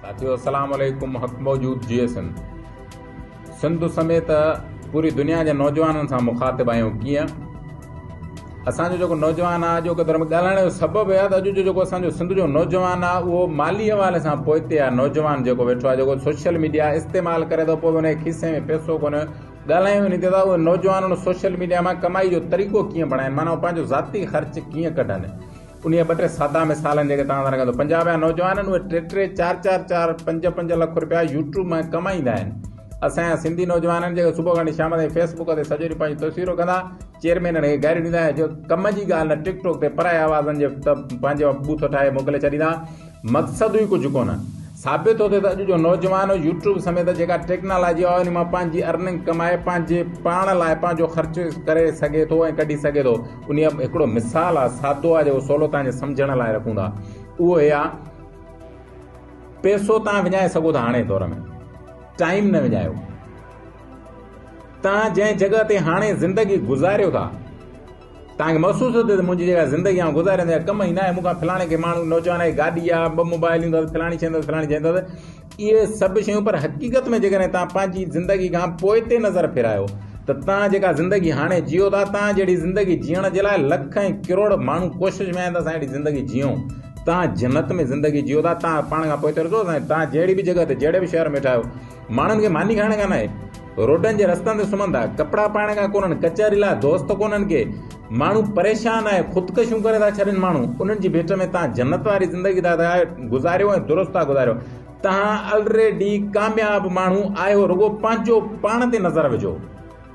ساٿيو السلام عليڪم حق موجود جيئي سنڌ سنڌ سميت پوري دنيا جي نوجوانن سان مخاطب آهيون ڪيئن اسان جو جيڪو نوجوان آهي اڄوڪي دور ۾ ڳالهائڻ جو سبب آهي ته اڄ جو جيڪو اسان جو سنڌ جو نوجوان آهي اهو مالي حوالي سان پوئتي آهي نوجوان جيڪو ويٺو آهي جيڪو سوشل ميڊيا استعمال ڪري ٿو پوء ان کي کيسي ۾ پيسو ڪونهي ڳالهايون وڃي ٿي ته اهي نوجوان ان سوشل ميڊيا مان ڪمائي جو طريقو ڪيئن بڻائن معنيٰ پنهنجو ذاتي خرچ ڪيئن ڪڍن انهيء ٻه ٽي سادا مثال آهن جيڪي توهان سان رکان ٿو. پنجاب جا نوجوان آهن اهي ٽي ٽي، چار چار، چار پنج پنج لک رپيا يوٽيوب مان ڪمائيندا آهن. اسان جا سنڌي نوجوان آهن جيڪي صبح کان وٺي شام تائين فيس بڪ تي سڄو ڏينهن پنهنجون تصويرون رکندا، چيئرمينن کي گاريون ڏيندا ۽ جو ڪم جي ڳالهه نه ٽڪ ٽوڪ تي پرائي آوازن جي ته پنهنجو ٻوٿ ٺاهي موڪلي ڇڏيندا. مقصد ئي ڪجهه ڪونه. ثابت ٿو ٿئي ته اڄ جو نوجوان يوٽيوب سميت جيڪا ٽيڪنالاجي آهي ان مان پنهنجي ارننگ ڪمائي پنهنجي پاڻ لاء پنهنجو خرچ ڪري سگهي ٿو ۽ ڪڍي سگهي ٿو. انهيء هڪڙو مثال آ سادو آ جيڪو سولو توهان جي سمجهڻ لاء رکون ٿا اهو هي آ پيسو توهان وڃائي سگهو ٿا هاڻي دور ۾ ٽائيم نه وڃايو توهان جنهن جڳهه تي هاڻي زندگي گذاريو ٿا توهان کي محسوس ٿو ٿئي ته منهنجي جيڪا زندگي آئون گذاريان ٿو ڪم ئي نه آهي مون کان فلاڻي کي ماڻهو نوجوان کي گاڏي آ ٻه موبائلون اٿس فلاڻي شيء اٿس فلاڻي شيء اٿس اهي سڀ شيون پر حقيقت ۾ جيڪڏهن توهان پنهنجي زندگي کان پوئتي نظر ڦيرايو ته توهان جيڪا زندگي هاڻي جيئو ٿا توهان جهڙي زندگي جيئڻ جي لاء لک ۽ ڪروڙ ماڻهو ڪوشش ۾ آهن ته اسان اهڙي زندگي جيئون توهان جنت ۾ زندگي جيئو ٿا توهان پاڻ کان پوئتي رکو سائين توهان جهڙي به جڳهه تي جهڙي به شهر ۾ ويٺا آهيو ماڻهن کي ماني کائڻ کان ناهي روڊن جي رستن تي سمهن ٿا ڪپڙا پائڻ کان ڪونهن ڪچهري لاء دوست ڪونهن ڪي ماڻهو پريشان آهي خودڪشيون ڪري ٿا ڇڏين ماڻهو انهن جي ڀيٽ ۾ توهان جنت واري زندگي ٿا گذاريو ۽ درست ٿا گذاريو توهان الريڊي ڪامياب ماڻهو آهيو رڳو پنهنجو پاڻ تي نظر وجهو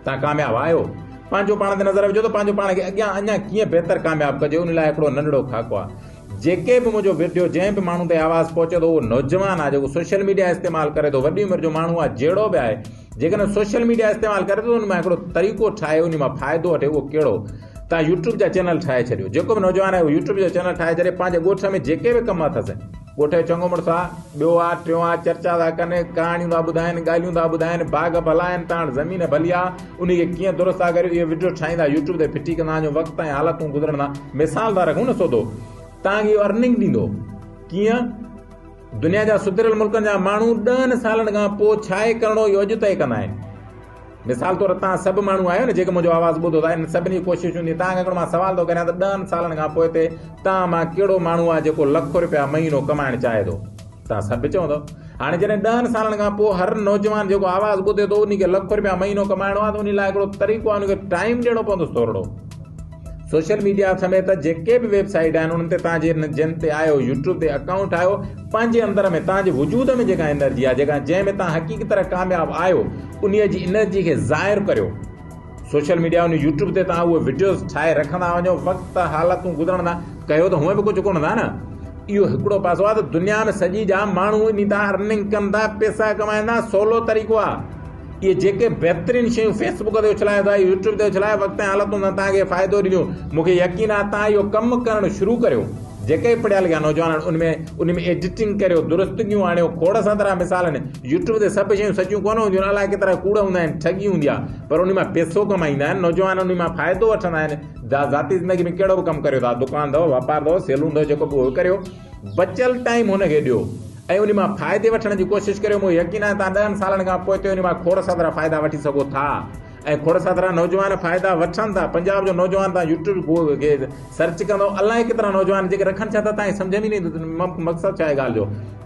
توهان ڪامياب آهيو پنهنجو پاڻ تي نظر وجهو ته پنهنجو پاڻ کي اڳيان اڃا ڪيئن بهتر ڪامياب ڪجي ان لاء هڪڙو ننڍڙو خاڪو آهي جيڪي به منهنجو وڊيو جنهن به ماڻهو تائين آواز پهچي ٿو اهو نوجوان آهي جيڪو سوشل ميڊيا استعمال ڪري ٿو وڏي عمر جو ماڻهو آهي جهڙو به آهي جيڪڏهن سوشل ميڊيا استعمال ڪري ٿو ان مان هڪڙو طريقو ٺاهي ان مان فائدو وٺي اهو ڪهڙو تان يوٽيوب جا چينل ٺاهي ڇڏيو جيڪو به نوجوان آهي اهو يوٽيوب جو چينل ٺاهي ڇڏي پنهنجي ڳوٺ ۾ جيڪي به ڪم اٿس ڳوٺ جو چڱو مڙس آ، ٻيو آ، ٽيون آ، چرچا ٿا ڪن، ڪهاڻيون ٿا ٻڌائين، ڳالهيون ٿا ٻڌائين، باغ ڀلا آهن، تاڻ زمين ڀلي آ، انهي کي ڪيئن درست ٿا ڪريو، اهي وڊيو ٺاهيندا يوٽيوب تي ڦٽي ڪندا جو وقت ۽ حالتون گذرندا، مثال ٿا رکون نه سوڌو تان کي اهو ارننگ ڏيندو، ڪيئن؟ دنيا جا سڌريل ملڪن جا ماڻهو ڏهن سالن کان پوء ڇاهي ڪرڻو اهو اڄ طئي ڪندا آهن. مثال طور توهان سڀ ماڻهو آهيو نه جيڪي منهنجو آواز ٻڌو ٿا انهن سڀني جي ڪوشش هوندي توهان کان هڪڙو مان سوال ٿو ڪريان ته ڏهن سالن کان پوء تي توهان مان ڪهڙو ماڻهو آهي جيڪو لک روپيا مهينو ڪمائڻ چاهي ٿو توهان سڀ چوندو هاڻي جڏهن ڏهن سالن کان پوء هر نوجوان جيڪو آواز ٻڌي ٿو انهي کي لک روپيا مهينو ڪمائڻو آهي ته انهي لاء هڪڙو طريقو آهي ان کي ٽائيم ڏيڻو پوندس ٿورڙو سوشل ميڊيا سميت جيڪي به ويب سائيٽ آهن انهن تي توهان جي جن تي آهيو يوٽيوب تي اڪائونٽ آهيو پنهنجي اندر ۾ توهان جي وجود ۾ جيڪا انرجي آهي جيڪا جنهن ۾ توهان حقيقي طرح ڪامياب آهيو انهي جي انرجي کي ظاهر ڪريو سوشل ميڊيا ان يوٽيوب تي توهان اهي وڊيوز ٺاهي رکندا وڃو وقت حالتون گذرندا ڪيو ته هونئن به ڪجهه ڪونه ٿا نه اهو هڪڙو پاسو آهي ته دنيا ۾ سڄي جا ماڻهو انهي تان ارننگ ڪن ٿا پيسا ڪمائن ٿا سولو طريقو آهي اهي جيڪي بهترين شيون فيس بڪ تي اڇلايو ٿا يوٽيوب تي اڇلايو وقت ۽ حالتن سان توهان کي فائدو ڏينديون مون کي يقين آهي توهان اهو ڪم ڪرڻ شروع ڪريو جيڪي به پڙهيا لکيا نوجوان آهن ان ۾ ان ۾ ايڊيٽنگ ڪريو درستگيون آڻيو کوڙ سان طرح مثال آهن يوٽيوب تي سڀ شيون سچيون ڪونه هونديون آهن الائي ڪيترا ڪوڙ هوندا آهن ٺڳي هوندي آهي پر ان مان پيسو ڪمائيندا آهن نوجوان ان مان فائدو وٺندا آهن ذاتي زندگي ۾ ڪهڙو به ڪم ڪريو ٿا دڪان اٿو واپار اٿو سيلون اٿو جيڪو به اهو ڪريو بچيل ٽائيم هن کي ڏيو ۽ ان مان فائدي وٺڻ جي ڪوشش ڪريو مون کي يقين آهي توهان ڏهن سالن کان پوئتي ان مان کوڙ ساترا فائدا وٺي سگهو ٿا ۽ کوڙ ساترا نوجوان فائدا وٺن ٿا پنجاب جو نوجوان توهان يوٽيوب کي سرچ ڪندو الائي ڪيترا نوجوان جيڪي رکن ڇا ٿا توهان کي سمجهه ۾ نه ايندو مقصد ڇا آهي ڳالهه جو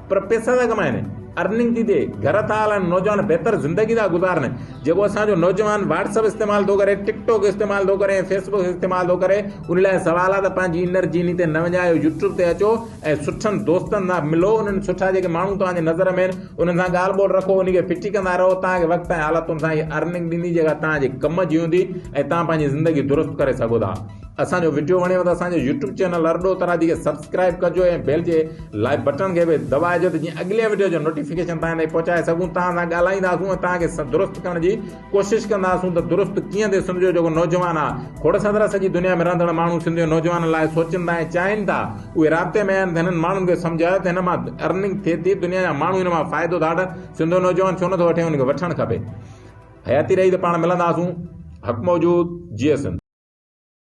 پر پيسا ٿا ڪمائن ارننگ ٿي ٿئي گهر ٿا هلن نوجوان بهتر زندگي ٿا گذارن جيڪو اسان جو نوجوان واٽس اپ استعمال ٿو ڪري ٽڪ ٽاڪ استعمال ٿو ڪري ۽ فيس بڪ استعمال ٿو ڪري ان لاء سوال آهي ته پنهنجي انرجي ان تي نه وڃايو يوٽيوب تي اچو ۽ سٺن دوستن سان ملو انهن سٺا جيڪي ماڻهو توهان جي نظر ۾ آهن انهن سان ڳالهه ٻولهه رکو انهي کي ڦٽي ڪندا رهو توهان کي وقت ۽ حالتن سان هي ارننگ ڏيندي جيڪا توهان جي ڪم جي هوندي ۽ توهان پنهنجي زندگي درست ڪري سگهو ٿا. اسان جو وڊيو وڻيو ته اسان جو يوٽيوب چينل ارڏو ترادي کي سبسڪرائب ڪجو ۽ بيل جي لائيڪ بٽڻ کي به دٻائجو ته جيئن اڳلي وڊيو جو نوٽيفڪيشن توهان تائين پهچائي سگهون توهان سان ڳالهائينداسون ۽ توهان کي درست ڪرڻ جي ڪوشش ڪنداسون ته درست ڪيئن ٿئي سنڌ جو جيڪو نوجوان آ کوڙ سندرا سڄي دنيا ۾ رهندڙ ماڻهو سنڌ جي نوجوانن لاء سوچين ٿا ۽ چاهين ٿا اهي رابطي ۾ آهن ته هنن ماڻهن کي سمجهايو ته هن مان ارننگ ٿئي ٿي دنيا جا ماڻهو هن مان فائدو ٿا وٺن سنڌ جو نوجوان ڇو نٿو وٺي ان کي وٺڻ کپي حياتي رهي ته پاڻ ملنداسون حق موجود جيئي سنڌ.